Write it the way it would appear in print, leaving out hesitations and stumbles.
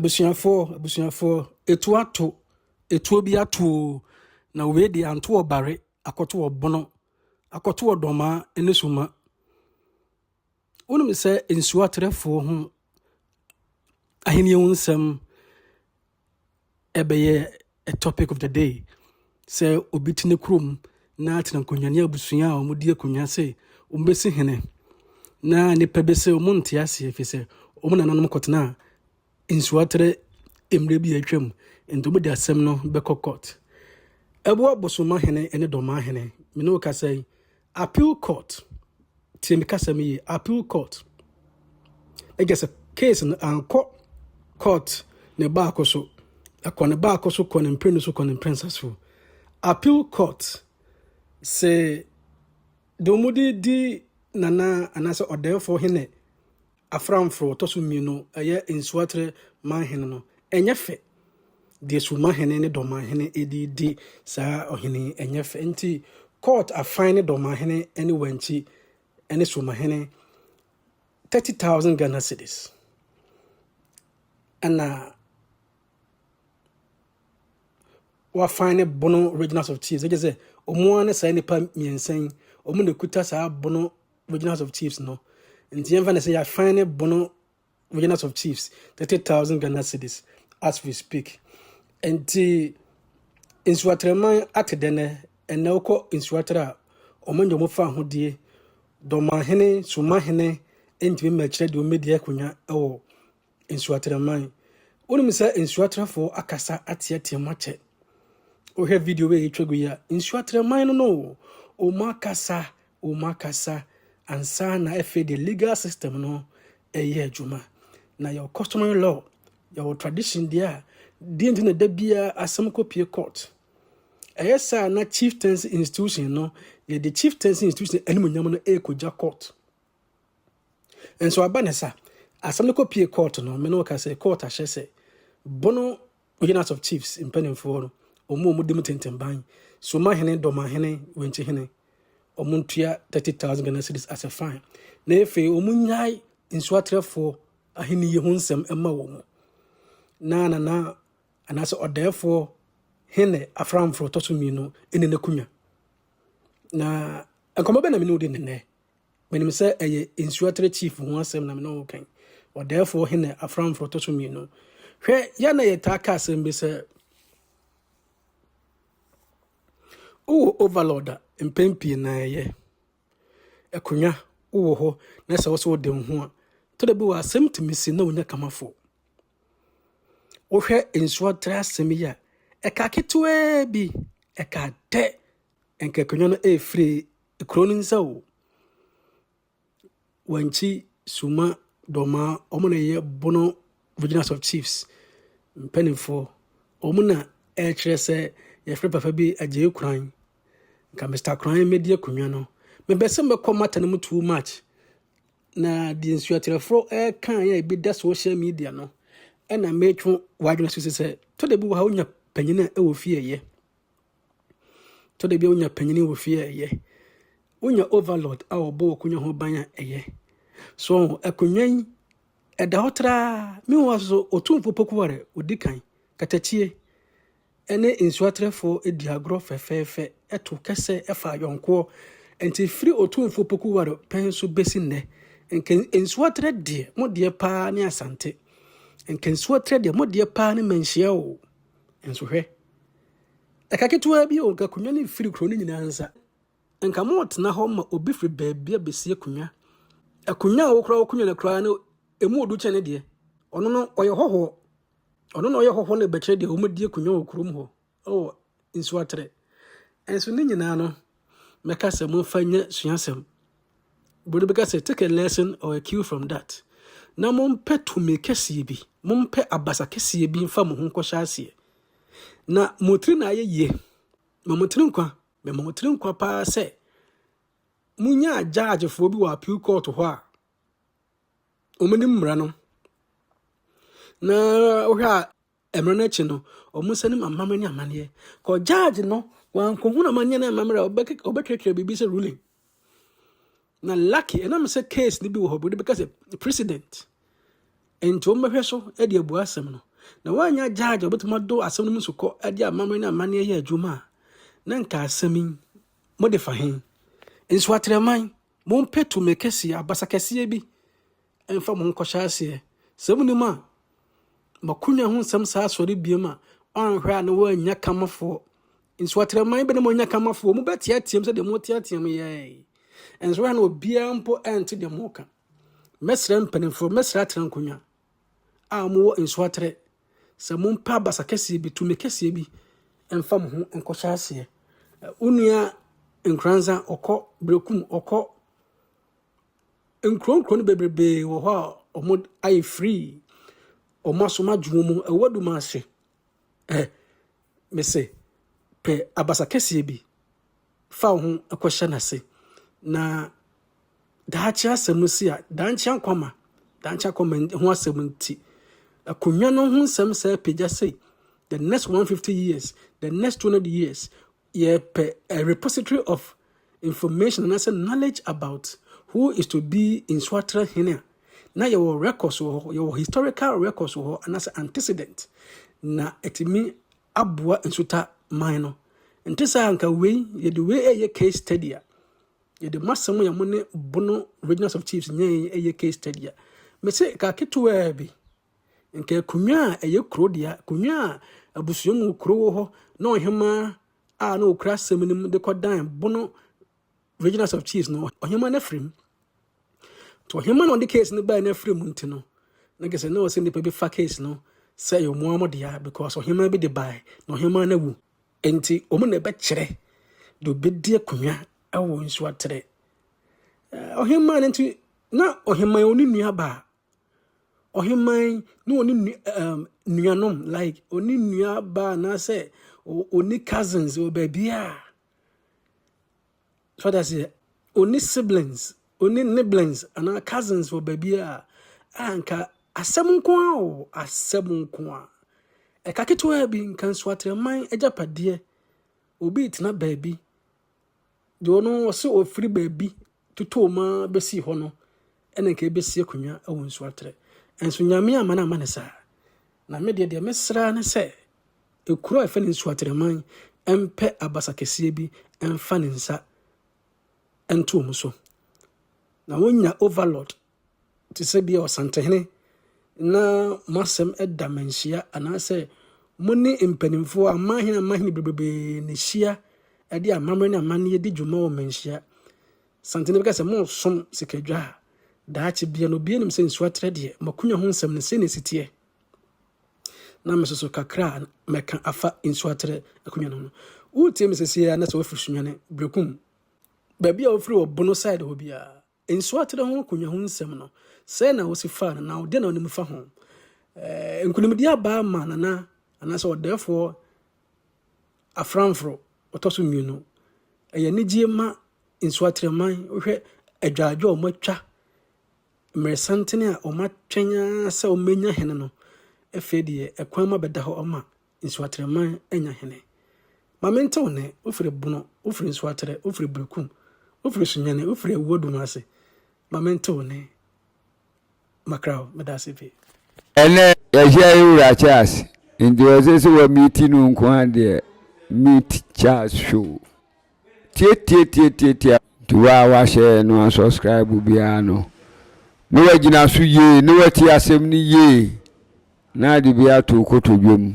Abusuafoɔ, abusuafoɔ, etuo ato, etuo bi ato o, na wei deɛ anto ɔbare, akɔto ɔbono, akɔto ɔdɔmaa ne suma. Wonim sɛ nsuo atrɛfoɔ ho ahenni ho nsɛm ɛbɛyɛ a topic of the day. Sɛ obi te ne kurom na atena nkonnwa ne abusua a wɔdi akonnwa sɛ wɔbɛsi hene na nnipa bi sɛ wɔn nte aseɛ ɛfiri sɛ wɔn nananom kɔtena nsuatrɛ mmerɛ bi a atwam, nti wɔde asɛm no bɛkɔ court. Ɛboa Bosoma hene ne Dɔmaa hene, me ne wo kasa yi, appeal court, tie me kasa mi yie, appeal court. Ɛgye sɛ case no ankɔ court ne baako so, ɛkɔ ne baako so, kɔ ne mprenu so, kɔ ne mprɛnsa so. Appeal court sɛ deɛ wɔde di nana anaasɛ ɔdɛɛfoɔ hene aframfo ɔtɔ so mmienu, ɛyɛ Nsuatrɛ manhene no, ɛnyɛ fɛ. Deɛ Suma hene ne Dɔma hene ɛde di saa ɔhene ɛnyɛ fɛ, nti court afan ne Dɔma hene ne Wankyi ne Suma hene 30,000 Ghana cedis, ɛna wafan ne Bono Regional of Chiefs. Ɛgye sɛ ɔmo ara ne saa nnipa mmiɛnsa yi, ɔmo na kuta saa Bono Regional of Chiefs no, nti yɛmfa ne sɛ yɛafan ne Bono Regional of Chiefs 30,000 Ghana cedis as we speak. Nti Nsuatrɛman ate dɛ nɛ ɛnɛ wokɔ Nsuatrɛ a, ɔmo nyɛ ɔmo fa ahodie. Dɔmahene, Sumahene ntumi mmɛkyerɛ deɛ ɔmmɛdi akonnwa ɛwɔ Nsuatrɛman. Wonim sɛ Nsuatrɛfoɔ akasa ateatea mu akyɛ. Wohwɛ video wei a yɛtwa gu yi a, Nsuatrɛman no, ɔmo akasa, ɔmo akasa ansa na afei de legal system no ɛyɛ adwuma. Na yɛwɔ customary law, yɛwɔ tradition deɛ a deɛ nti na da biara asɛm kɔpie court. Ɛyɛ saa na chieftaincy institution no, yɛde chieftaincy institution animuonyam no ɛrekɔgya court. Nso aba ne sa asɛm no kɔpie court no, me ne wɔka sɛ court ahyɛ sɛ Bono Regional of Chiefs mpanimfoɔ no, ɔmo a ɔmo di mu tentenban, Somahene, Dɔmahene, Wenkyihene, ɔmo ntua 30,000 Ghana cedis as a fine, na afei ɔmo nyae nsuatrɛfoɔ ahenni ho nsɛm ɛma wɔn mu na nana anaasɛ ɔdɛɛfoɔ hene aframfo ɔtɔ so mmienu ɛne n'akonnwa. Na nkɔmɔ bɛ na me ne wo di nenɛ, menim sɛ ɛyɛ Nsuatrɛ chief ho asɛm na me ne wo kan, ɔdɛɛfoɔ hene aframfo ɔtɔ so mmienu. Hwɛ, yɛ na yɛtaa ka asɛm bi sɛ wowɔ overlord a, mpɛn pii na ɛyɛ akonnwa wowɔ hɔ na sɛ wo sɛ wode wo ho a, tɔda bi wɔ asɛm tumi si na wonya kamafoɔ. Wohwɛ Nsuatrɛ asɛm yi a, ɛka ketewaa bi, ɛka dɛ nka akonnwa no ɛfiri kuro no nsa o. Wankyi, Suma, Dɔmaa, ɔmo na ɛyɛ Bono Regional of Chiefs mpanimfoɔ. Ɔmo na ɛrekyerɛ sɛ yɛfrɛ papa bi Agyei Kuran, nka Mr Kuran mmɛdi akonnwa no. Mepɛ sɛ mɛkɔ matter no mu too much, na deɛ nsuatrɛfoɔ ɛreka a ebi da social media no, ɛna mɛtwe w'adwene so sɛ tɔda bi wɔ ha, wonya panyin a ɛwɔ fie ɛyɛ, tɔda bi a wonya panyin wɔ fie a ɛyɛ, wonya overlord a ɔbɔ akonnwa ho ban a ɛyɛ so. Akonnwa yi ɛda hɔ traa. Meanwhile so, Otumfo Pokuware odi kan katakyie ɛne nsuatrɛfoɔ di agorɔ fɛfɛɛfɛ, ɛto kɛsɛ ɛfa ayɔnkoɔ. Nti firi Otumfo Pokuware pɛn so bɛsi nnɛ, nka Nsuatrɛ deɛ, mo deɛ paa ne Asante, nka Nsuatrɛ deɛ, mo deɛ paa ne Manhyia o. Nso hwɛ, ɛka ketewa bi o, nka akonnwa no mfiri kuro no nyinaa nsa. Nka motena hɔ ma obi firi baabi abɛsi akonnwa, akonnwa a wokora wokonnwa no koraa no ɛmu odu kyɛn ne deɛ. Ɔno no ɔyɛ hɔhoɔ, ɔno na ɔyɛ hɔhoɔ no bɛkyerɛ deɛ wɔmadi akonnwa wɔ kurom hɔ ɛwɔ Nsuatrɛ. Nso ne nyinaa no, mɛka sɛ momfa nyɛ suasɛm. Bode bɛka sɛ take a lesson or a cue from that, na mompɛ tumi kɛseɛ bi, mompɛ abasa kɛseɛ bi mfa mo ho nkɔhyɛ aseɛ na mo tiri na ayɛ yie ma mo tiri nkwa. Ma mo tiri nkwa paa sɛ monya gyaagyefoɔ bi wɔ appeal court hɔ a wɔn mmara no na wohwɛ a, mmerɛ no akyi no, ɔmo nsa nim amammerɛ ne amanneɛ kɔ judge no wankɔhunu amanneɛ ne amammerɛ a ɔbɛtwerɛtwerɛ biribi sɛ ruling. Na lucky ɛnam sɛ case no bi wɔ hɔ, bode bɛka sɛ precedent, nti wɔmmɛhwɛ so de abu asɛm no. Na woannya judge a ɔbɛtumi ado asɛm no mu nsukɔ de amammerɛ ne amanneɛ yɛ adwuma a, na nka asɛm yi mode fa he? Nsoatreman, mompɛ tumi kɛseɛ, abasa kɛseɛ bi mfa mo ho nkɔhyɛ aseɛ. Sɛ monim a, makonwa ho nsɛm saa sɔre biom a, ɔanhwɛ a na woannya kamafoɔ. Nsoatreman bɛ na moanya kamafoɔ, mobɛteateam sɛdeɛ moteateam yɛe. Nso hwɛ na obiara mpo ɛnte deɛ moka. Mɛsrɛ mpanimfoɔ, mɛsrɛ atenankonnwa a wɔwɔ nsoatrɛ sɛ mompɛ abasa kɛseɛ bi, tumi kɛseɛ bi mfa mo ho nkɔhyɛ aseɛ. Wo nua Nkoranza ɔkɔ Berekum, ɔkɔ nkuro nkuro no bebrebe wɔ hɔ a wɔn ayɛ free, wɔn asom adwo wɔn mu, ɛwɔ adum ase. Ɛ mese pɛ abasa kɛseɛ bi fa wo ho kɔhyɛ n'ase na daakye asɛm si a, daakye ankwama, daakye ankwama ho asɛm nti, akonnwa no ho nsɛm sɛ apagya sei, the next 150 years, the next 200 years, yɛpɛ a repository of information anaasɛ knowledge about who is to be Nsoatre hene a, na yɛwɔ records wɔ hɔ, yɛwɔ historical records wɔ hɔ anaasɛ antecedent na ɛtumi aboa nsuta man no. Nte saa anka wei, yɛde wei ɛyɛ case study a, yɛde mo asɛm yɛ mo ne Bono Regional of Chiefs nyɛ ɛyɛ case study a, mese ka ketewaa bi, nka akonnwa a ɛyɛ kuro dea, akonnwa a abusua mu kuro wɔ hɔ na ɔhemaa a na okura asɛm no mu de kɔdan Bono Regional of Chiefs no, ɔhemaa no afiri mu. Nti ɔhemaa na ɔde case no bae no afiri mu nti no, na kɛ sɛ na ɔsɛ nnipa bi fa case no sɛ ɛyɛ ɔmo amo dea because ɔhemaa bi de bae na ɔhemaa no awu. Nti ɔmo na ɛbɛkyerɛ deɛ obɛdi akonnwa ɛwɔ Nsoatre. Ɔhemaa no nti na ɔhemaa yi ɔne nua baa. Ɔhemaa na ɔne nuanom like ɔne nua baa anaasɛ ɔne cousins wɔ baabi a. So that's it. Ɔne siblings, ɔne niblings anaa cousins wɔ baabi a a nka asɛm nko a o, asɛm nko a. Ɛka ketewa bi nka Nsoatreman agyapadeɛ obi tena baabi deɛ ɔno ɔsɛ ɔfiri baabi totoo mu bɛsi hɔ no ɛna nka ɛbɛsi akonnwa wɔ Nsoatre. Nso Nyame ama no ama ne saa. Na me deɛ deɛ mesra ne sɛ ekuro a yɛfrɛ no Nsoatreman mpɛ abasa kɛseɛ bi mfa ne nsa nto wɔn so. Na wonya overlord te sɛ bi a ɔsantehene na mo asɛm da manhyia anaasɛ mo ne mpanimfoɔ amahene amahene bebree na hyia de amammerɛ ne amanneɛ di dwuma wɔ manhyia. Santehene bɛka sɛ mosom sikadwa a daakye bia no obiara nim sɛ Nsoatre deɛ makonya ho nsɛm no sɛ na ɛsi teɛ. Na me soso kakra a mɛka afa Nsoatre akonnwa no ho no. Wotie me sɛsie a na sɛ wofiri Sunyani, Berekum, baabi a wofiri wɔ Bono side hɔ biara, Nsoatre ho akonnwa ho nsɛm no, sɛ na wosi fa no na wode na wonim fa ho. Nkonimdi aba ma nana anaasɛ ɔdɛɛfoɔ aframforo ɔtɔ so mmienu. Ɛyɛ anigye ma Nsoatreman. Wohwɛ adwadwo a wɔatwa mmerɛsantene a wɔatwɛn ara sɛ wɔmmɛnya hene no, afei deɛ ɛkwan mu abɛda hɔ ama Nsoatreman anya hene. Ma mente wo nne, wofiri Bono, wofiri Nsoatre, wofiri Berekum, wofiri Sunyani, wofiri Awuadum ase. Ma mente wo nne. Makraw, meda ase pii. Ɛnɛ yɛhyia yɛ wura Charles nti ɔsɛ sɛ wa meet no nko ara deɛ meet Charles show tietietietietie nti wa wahyɛ no asubscribe biara no na wagyina so yie na wati asɛm no yie na ade bi ato kotodwe mu.